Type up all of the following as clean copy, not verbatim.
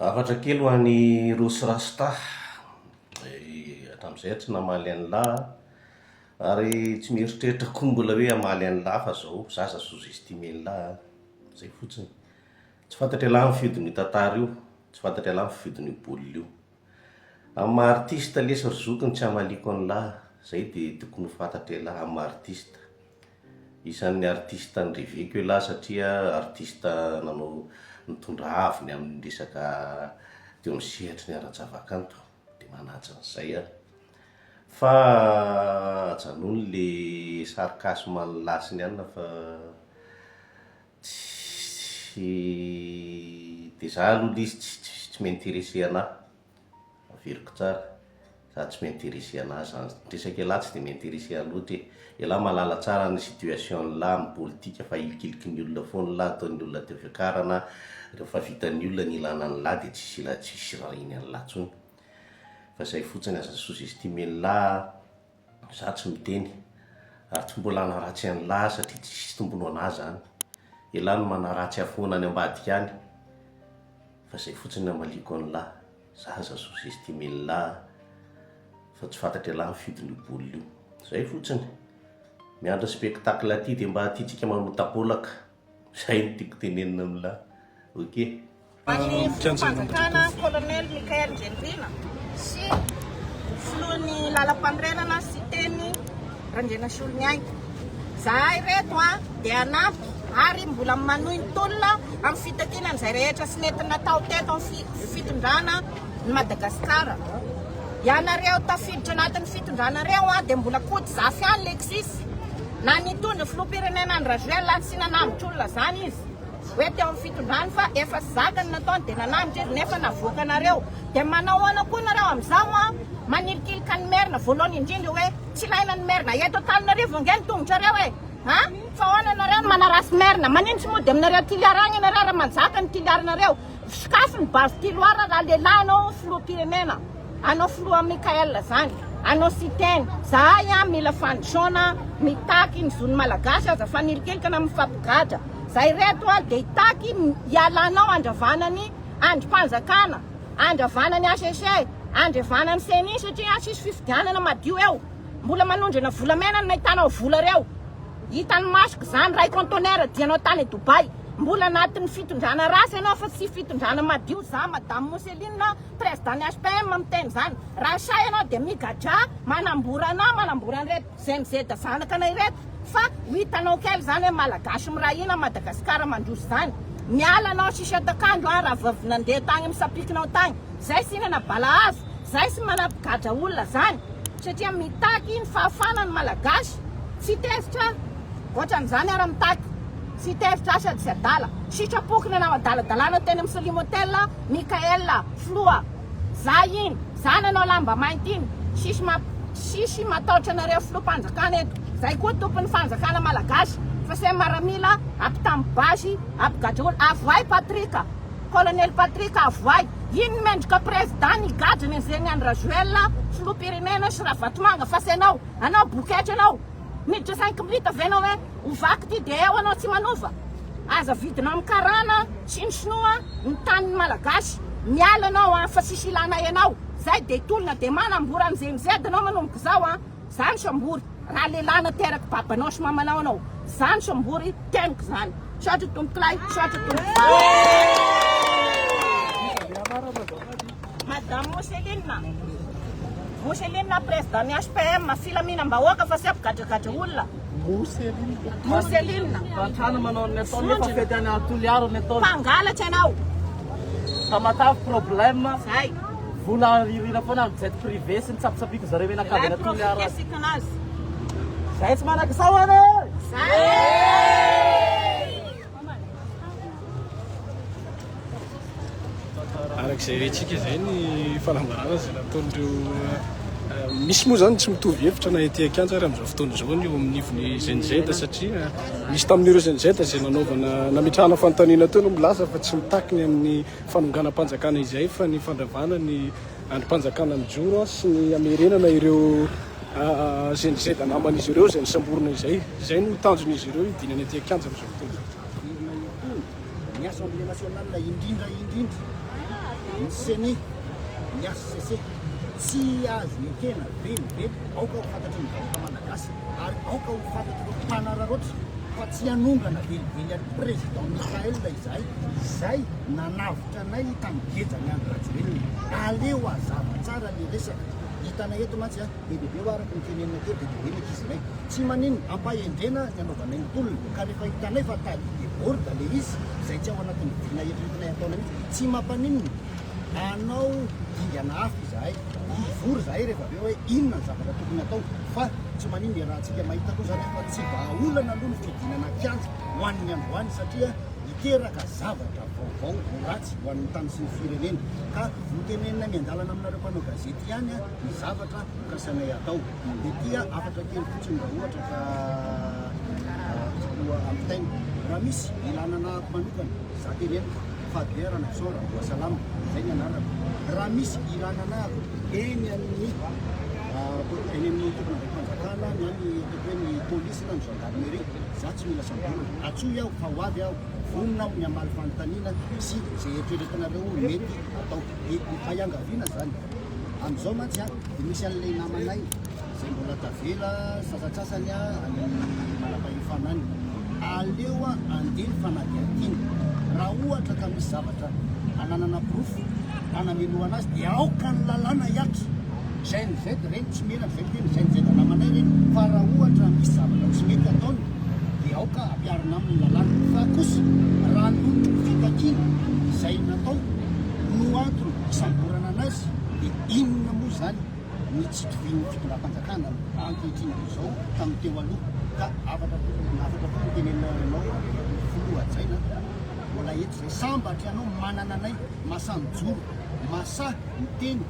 Hafatra kely ho an'i Rossy Rasta, hatramin'izay aho tsy namaly an'lah ary tsy mieritreritra koa mbola hoe hamaly an'lah fa zao, za aza sous-estimer an'lah an, zay fotsiny. Tsy fantatr'ialahy ny fihodin'io tantara io, tsy fantatr'ialahy ny fihodin'io baolina io. Amin'ny maha artiste lesy ry zoky ny tsy hamaliako an'lah, zay dia tokony ho fantatr'ialahy amin'ny maha artiste. Isan'ny artiste nireveko elah satria artiste nanao nitondra avo ny amin'ny resaka teo amin'ny sehatry ny ara-javakanto dia manaja an'izay aho. Fa ajanony le sarcasme an'lah sy ny anona fa tsy dia za aloha le izy tsy tsy mi-interesser anah. Averiko tsara, za tsy mi-interesser anah zany, resaka elah tsy de mi-interesser ahy loatra e, elah mahalala tsara ny situation n'lah amin'ny politika fa ahilikiliky ny olona foana lah, ataon'ny olona teo fiakarana, rehefa vitan'ny olona ny ilana an'lah de tsisy ila tsisy irahiny an'lah tsony, fa zay fotsiny aza sous-estimer n'lah, za tsy miteny, ary tsy mbola hanaratsy an'lah satria tsisy tombony ho anah zany, elah no manaratsy ahy foana any ambadika any, fa zay fotsiny no hamaliako an'lah. Za aza sous estime lah fa tsy fantatr'ialahy ny fidin'io baolina io. Zay fotsiny. Miandry ny spectacle aty dia mba aty tsika manao tapôlaka. Zay no tiako tenenina amin'lah. Ok. An'ny filoham-panjakana Colonel Michael Ndrendrina sy filohan'ny lalam-panorenana Siteny Randrianasoloniaiko. Zahay ireto dia hanampy ary mbola manohy ny tolona amin'ny fitakiana an'izay rehetra tsy nety natao teto amin'ny fitondrana ny Madagasikara. Ianareo tafiditra anatin'ny fitondranareo dia mbola koto zafy ihany Lexis. Na nitondra filoham-pirenena Andry Rajoelina tsy nanambotra olona zany izy hoe teo amin'ny fitondrany fa efa tsy zakany nataony dia nanambotra izy nefa navoakanareo. Dia manao ahoana koa nareo amin'izao manilikilika ny Merina voalohany indrindra hoe tsy ilaina ny Merina eto Antananarivo ange ny tongotrareo e! Ha? Fa ahoana nareo no manaratsy Merina? Manino tsy mody aminareo Toliara agny nareo raha manjaka ny Toliara nareo? Sokafy ny base Toliara raha lehilahy anao filoham-pirenena, anao filoha Mickaël zany, anao Siteny. Zahay a mila fandrosoana, mitaky ny zon'ny Malagasy aza fanilikilika na mifampigadra. Zay reto a dia hitaky hialanao handravana ny andrim-panjakana, handravana ny HCC, handravana ny CENI satria tsisy fifidianana madio eo. Mbola manondrana volamena no nahitanao vola reo. Hitan'ny masoko zany ray conteneur dianao tany Dubaï. Mbola anatin'ny fitondrana ratsy ianao fa tsy fitondrana madio. Za madame Moseline président ny HPM miteny zany. Raha sahy ianao dia migadra manambora anah manambora an'ireto GMZ zanaka anay ireto fa ho hitanao kely zany hoe malagasy miray hina Madagascar mandroso zany. Miala anao sisa takandro an raha vao avy nandeha tagny amin'ny sapikinao tagny. Zay sy hinana balahazo, zay sy manampigadra olona zany satria mitaky ny fahafana ny malagasy, tsy tezitra otran'izany ara mitaky, tsy tezitra sady tsy adala, sitrapoko nanao adaladalana teny amin'ny Salim Hotel Mickaël filoha, za iny, za nanao lamba mainty iny, tsisy mamp tsisy mataotra anareo filoham-panjakana eto, zay koa tompon'ny fanjakana malagasy fa se maramila ampitamy basy ampigadra olona, avoay Patrick. Colonel Patrick avoay. Iny ny mendrika président nigadra ny anzeny Andry Rajoelina filoham-pirenena sy Ravatomanga fa tsy anao. Anao boketra anao. Miditra cinq minutes ve anao hoe ovako ty dia eo anao tsy manova. Aza vidina amin'ny karana sy ny sinoa ny tanin'ny malagasy. Miala anao an fa tsisy ilanay anao. Zay dia tolona dia manambora an'i ZMZ anao manomboka izao an. Zany sambory raha lehilahy nateraky babanao sy mamanao anao zany sambory teniko zany misaotra tompokolahy misaotra tompokovavy Madame Moseline Moseline président ny HPM filaminam-bahoaka fa tsy hampigadragadra olona Moseline Moseline Fahantrana manao ny ataony nefa fety any Toliara ny ataony Mpangalatra ianao Tamatave problème Zay Vola ririna foana amin'ny jet privé sy ny tsapitsapiko zareo mianakavy any Toliara. Zay tsy manakisahana e! Araka izay rentsika izay ny fanambarana izay nataon'ireo misy moa izany tsy mitovy hevitra na ety an-kianja ary amin'izao fotoana izao ny eo amin'ny ivon'ny GNZ satria misy tamin'ireo GNZ izay nanaovana nametrahana fanontaniana teo no milaza fa tsy mitaky ny amin'ny fanonganam-panjakana izay fa ny fandravana ny andrim-panjakana mijoro sy ny hamerenana ireo GNZ naman'izy ireo izay nosamborina izay. Izay no tanjon'izy ireo hidinana ety an-kianja amin'izao fotoana izao. Ny Assemblée nationale indrindra indrindra. Ny Ceni, ny hcc, tsy azo ekena velively, aoka ho fantatry ny vahoaka malagasy ary aoka ho fantatr'ireo mpanararaotra fa tsy hanongana velively an'i Président Mickaël izahay, izay nanavotra anay tamin'ny gejan'i Andry Rajoelina. Aleo hazava tsara ny resaka. Hitanay eto mantsy a! Be dia be hoa araka ny tenenina teo, be dia be ny ankizinay. Tsy maninona, ampahendrena ny anaovanay ny tolona. Ka rehefa hitanay fa tady deborde le izy, izay tsy ao anatin'ny vina eritreretinay hataonay mihitsy, tsy mampaninona, hanao dingana hafa izahay. Hivory izahay rehefa avy eo hoe inona ny zavatra tokony hatao. Fa tsy maninona, iarahantsika mahita koa izany fa tsy vahaolana aloha ny fidinana an-kianja ho an'ny androany satria hiteraka zavatra vaovao ho ratsy ho an'ny tany sy ny firenena. Ka noteneninay miandalana aminareo mpanao gazety ihany ny zavatra hokasainay hatao. Dia ity hafatra kely fotsiny raha ohatra ka tiako ampitaina. Raha misy ilana anahako manokana, za teneniko, Fabien Ranaivoson Ramboasalama, izay ny anarako. Raha misy ilana anahako eny amin'ny eny amin'ny tompon'andraiki-panjakana na ny ataoko hoe ny polisy na ny gendarmerie, za tsy mila samborina. Antsoy aho fa ho avy aho, vonona aho ny hamaly fanontaniana sy izay eritreretinareo mety atao. Dia iangaviana izany. Amin'izao mantsy dia misy an'ilay namanay izay mbola tavela sasantsasany any amin'ny manam-pahefana any. Aleo andeha ny fanadihadiana. Raha ohatra ka misy zavatra ananana porofo hanamelohana azy dia aoka ny lalàna hihatra. Gen Z ireny tsy menatra izay miteny Gen Z namanay ireny fa raha ohatra misy zavatra tsy mety ataony dia aoka ampiharina aminy ny lalàna. Fa kosa raha noho ny fitakiana izay natao no antony hisamborana anazy dia inona moa izany ny tsy itovian'ny fitondram-panjakana ankehitriny amin'izao tamin'ny teo aloha ka hafatra hafatra koa no tenenina anao filoha hajaina mbola eto izay sambatra ianao manana anay masaha mijoro masaha miteny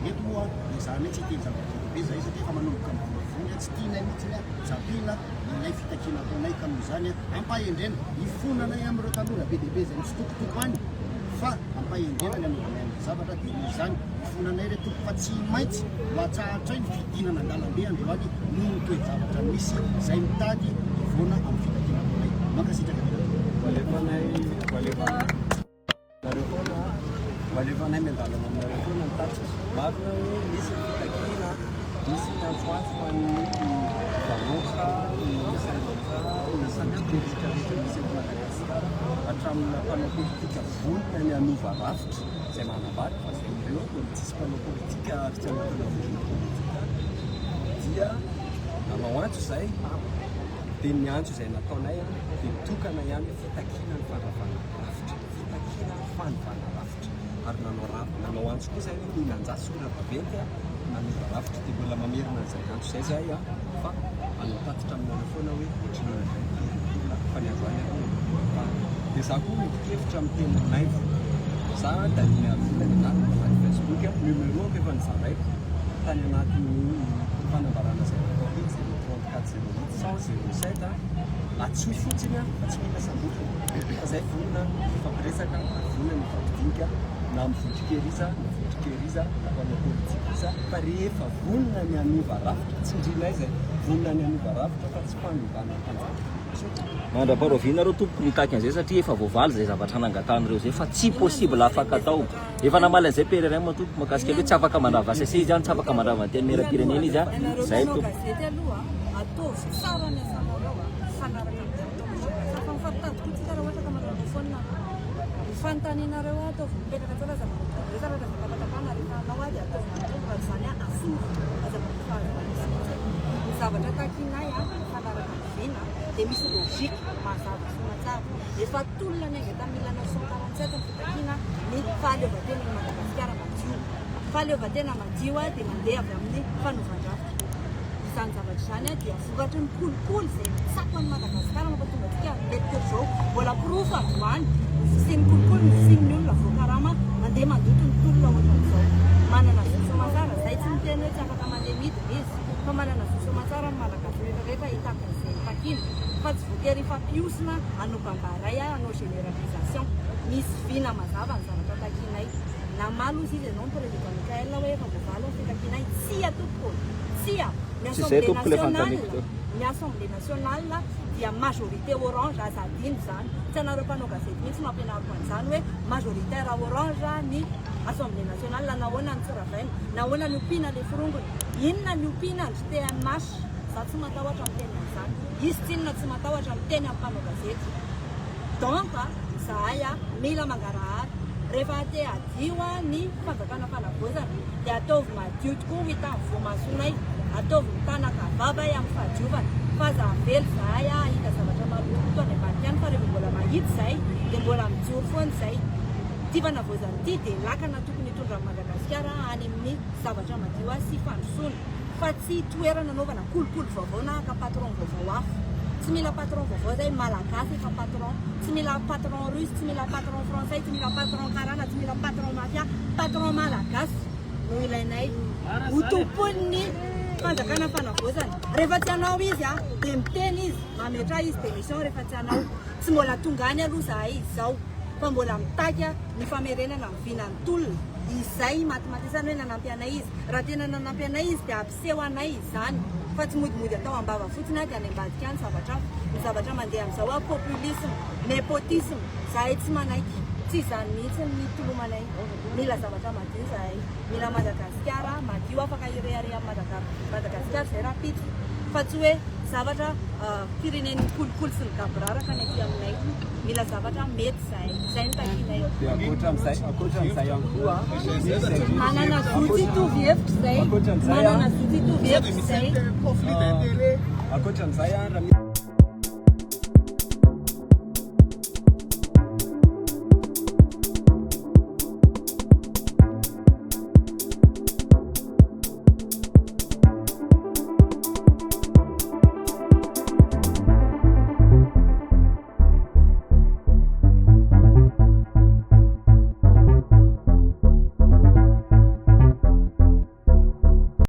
eto moa ezahanay tsy hiteny zavatra be dia be zahay satria efa manomboka mivorivory tsy tianay mihitsy ny japina ilay fitakiana ataonay ka noho izany ampahendrena hifonanay amin'ireo tanora be dia be izay mitsitokotoko any fa ampahendrena ny anaovanay an'ilay zavatra dia noho izany hifonanay re tompoko fa tsy maintsy ho atsahatray ny fidinana an-dalambe androany noho ny toe-javatra misy izay mitady hivoana amin'ny fitakiana ataonay. Mankasitraka tompoko. Ho alefanay Nareo foana a! Ho alefanay miandalana aminareo foana ny tatitra. Marina hoe misy ny fitakiana, misy ny antsoantso ho an'ny vahoaka, ny sendika, ny sendika rehetra rehetra misy eto Madagasikara, hatramin'ny mpanao politika vonona ny hanova rafitra, izay manambara fa izay ireo mbola tsisy mpanao politika ary tsy anatina vondrona politika dia nanao antso izay, dia ny antso izay nataonay dia mitokana ihany hoe fitakiana ny fandravana rafitra. Fitakiana fanovana rafitra ary nanao ra nanao antso koa zay hoe mila anjara sora-baventy a nanova rafitra dia mbola mamerina an'izay antso izay zahay a fa hanao tatitra aminareo foana hoe ohatrinona indray ny firy fa ny androany aloha fa dia za koa miombon-kevitra amin'ny tenin'i Naivo za Dany Miarivona ny anarako anaty Facebook a numéro-ko efa nozaraiko tany anatin'ny fanambarana izay natao teny 034 08 100 07 a Antsoy fotsiny aho fa tsy mila samborina fa zay vonona hifampiresaka ary vonona ny hifampidinika na amin'ny vondron-kery iza na vondron-kery iza na mpanao politika iza fa rehefa vonona ny hanova rafitra, tsindrinay zay, vonona ny hanova rafitra fa tsy fanovana mpanjaka. Misaotra. Mandra-paharoviana reo tompoko mitaky an'izay satria efa voavaly izay zavatra nangatahan'ireo izay fa tsy possible afaka atao. Efa namaly an'izay PRRM tompoko mahakasika hoe tsy afaka mandrava HCC izy an, tsy afaka mandrava antenimierampirenena izy an, izay Ianareo mpanao tompoko. gazety aloha ataovy tsara ny asanareo a, mifanaraka amin'ny diatom-pitondrana. Fa mifampitady koa tsika raha ohatra ka manao téléphone ny fanontanianareo a, ataovy mipetraka tsara aza manao rehefa raha tapatapahana rehefa hanao a dia ataovy manontolo raha tsy izany a asory aza manao fahazoana mihitsy. Ny zavatra takinay a mifanaraka amin'ny vina dia misy logique mazava sy matsara. Efa tolona niainga tamin'ny 1947 ny fitakiana ny fahaleovantenan'i Madagasikara madio. Fahaleovantena madio dia mandeha avy amin'ny fanovan-drafitra. Izany zavatra izany dia vokatry ny kolikoly izay mitsako an'i Madagasikara mampatonga antsika mety toy izao. Mbola porofo androany ny fisian'ny kolikoly, ny fisian'ny olona voakarama mandeha mandoto ny tolona ohatran'izao. Manana zo soamantsara, izay tsy miteny hoe tsy afaka mandeha midina izy fa manana zo soamantsara ny Malagasy rehetra rehetra hitaky an'izay takiana fa tsy voatery hifampihosina hanao bambaray hanao généralisation. Misy vina mazava ny zavatra takianay. Namaly hozy izy ianao ny Président Mickaël hoe efa voavaly ny fitakianay. Tsia tompoko ô! Tsia! Ny Tsy izay Assemblée tompoko ilay nationale, fanontaniako teo. ny Assemblée nationale dia majorité orange, aza adino izany. Tsy anareo mpanao gazety mihitsy no ampianariko an'izany hoe majoritaire orange ny Assemblée nationale, nahoana no tsy ravaina? Nahoana no ompiana le forongony? Inona ny ompiana ndry TMH? Za tsy matahotra miteny an'izany. Izy tsinona tsy matahotra miteny amin'ny mpanao gazety. Donc izahay mila mangarahara. Rehefa te hadio ny fanjakana fanavaozana dia ataovy madio tokoa ho hitan'ny voamasonay. Ataovy mitanaka vava amin'ny fahadiovana. Fa aza avela izahay hahita zavatra malotoloto any ambadika any fa rehefa mbola mahita izahay dia mbola mijoro foana izahay. Ity fanavaozana ity dia lakana tokony hitondra an'i Madagasikara any amin'ny zavatra madio sy fandrosoana fa tsy toerana anaovana kolikoly vaovao na haka patron vaovao hafa. Tsy mila patron vaovao izay, Malagasy efa patron. Tsy mila patron russe, tsy mila patron frantsay, tsy mila patron karana, tsy mila patron mafia. Patron malagasy no ilainay. Ho tompoin'ny fanjakana fanavaozana. Rehefa tsy hanao izy dia miteny izy, mametraha izy démission rehefa tsy hanao. Tsy mbola tonga any aloha izahay izao. fa mbola mitaky ny famerenana ny vinan'ny tolona izay imatimatesany hoe nanampy anay izy. Raha tena nanampy anay izy dia ampiseho anay izany fa tsy modimody atao am-bava fotsiny dia any ambadika any zavatra hafa. Ny zavatra mandeha amin'izao a populisme, nepotisme, zahay tsy manaiky. Tsy izany mihitsy ny tolomanay. Mila zavatra madio zahay. Mila Madagasikara madio afaka hirehareha amin'i Madagasikara izay rahampitso fa tsy hoe zavatra firenen'ny kolikoly sy ny gaboraraka ny aty aminay. Mila zavatra mety izahay. Izay no takianay. Dia ankoatran'izay, ankoatran'izay ihany koa, misy izay Manana zo tsy hitovy hevitra izay. Ankoatran'izay, Manana zo tsy hitovy hevitra izay. Ankoatran'izay, raha misy.